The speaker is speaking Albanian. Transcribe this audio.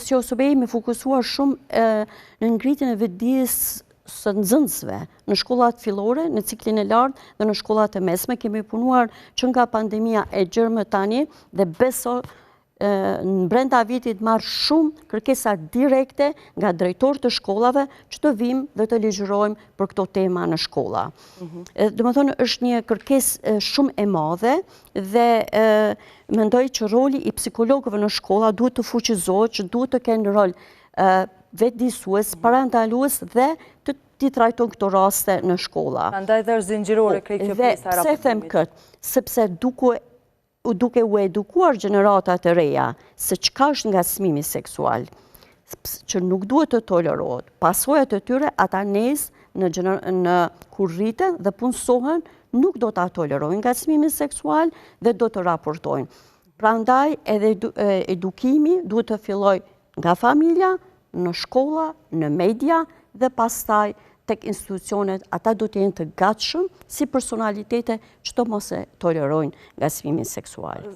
si OSBE jemi fokusuar shumë në ngritjen e vetëdijes së nxënësve në shkollat fillore, në ciklin e lartë dhe në shkollat e mesme. Kemi punuar që nga pandemia e gjer më tani dhe beso në brenda vitit marr shumë kërkesa direkte nga drejtorë të shkollave që të vijmë dhe të ligjërojmë për këto tema në shkolla. Mhm. Domethënë, është një kërkesë shumë e madhe dhe mendoj që roli i psikologëve në shkolla duhet të fuqizohet, që duhet të kenë rol vetëdijësues, mhm. parandalues dhe të t'i trajtojnë këto raste në shkolla. Prandaj dhe është zinxhirore krejt kjo pjesa e raportimit. Dhe pse them këtë? Sepse duke duke u edukuar gjeneratat e reja se çka është ngacmimi seksual, që nuk duhet të tolerohet, pasojat e tyre ata nesër në, në kur rriten dhe punësohen, nuk do ta tolerojnë ngacmimin seksual dhe do të raportojnë. Prandaj edhe edukimi duhet të fillojë nga familja, në shkolla, në media dhe pastaj tek institucionet, ata do të jenë të gatshëm si personalitete që të mos e tolerojnë ngacmimin seksual.